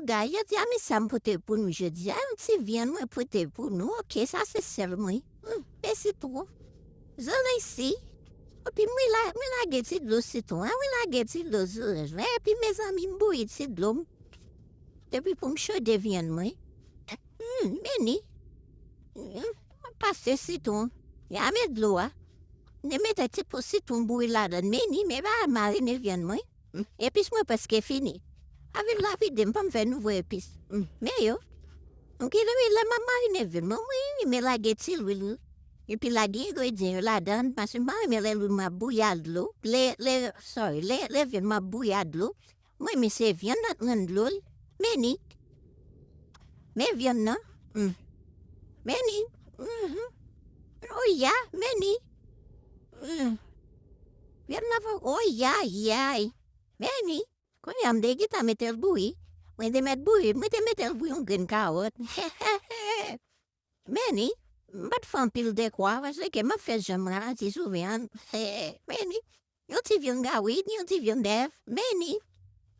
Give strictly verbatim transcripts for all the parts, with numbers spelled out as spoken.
Gay, jodi a, men sa m pote pou nou jodi a, yon ti vyann mwen pote pou nou. Ok, sa se sèl mwen. Hmm, mèsi twòp. Zòrèy si. Epi mwen la, mwen lage ti dlo sitwon an, mwen lage ti dlo zòrèy la, epi mezanmi, m bouyi ti dlo m. Epi pou m chode vyann mwen. Hmm, men ni. Hmm, mwen pase sitwon. Ya men dlo a. Mwen mete ti po sitwon bouyi ladan, men ni, men ba marine vyann mwen. Epis mwen prèske fini. Avil la vide, m pa m fè nouvo epis. Men yo. M kite wi, lè m ap marine vyann mwen, mwen renmen lage ti lwil wi. Epi lage engredyan yo ladan, paske m pa renmen lè lwil mwen ap bouyi ak dlo. Lè, lè, sorry, lè, lè vyann mwen ap bouyi ak dlo, mwen renmen se vyann nan k rann dlo l. Men ni. Men vyann nan. Hmm. Men ni. Mhm. Oh ya, men ni. Hmm. Vyann nan fò, oh ya, ya. Men ni. Kounye a m te gentan mete l bouyi. Mwen te mèt bouyi, mwen te mete l bouyi yon grenn kawòt. Men ni, m pa t fè anpil dekwa, paske m ap fè jan m ralanti sou vyann. Men ni, yon ti vyann gawid, yon ti vyann bèf. Men ni,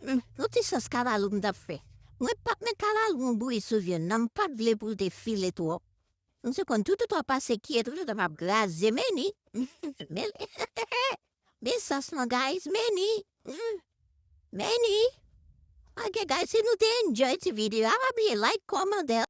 mm, yon ti sòs kalalou m t ap fè. Mwen p ap met kalalou m bouyi sou vyann nan, m pa t vle pou l te file twòp. M se konn tout ou t ap pase kiyè, tout ou t ap graze, men ni. Men, men sòs lan, guys, men ni. Mm. Men ni. Ok, guys, si nou te enjoy ti videyo a, pa bliye like, kòmante,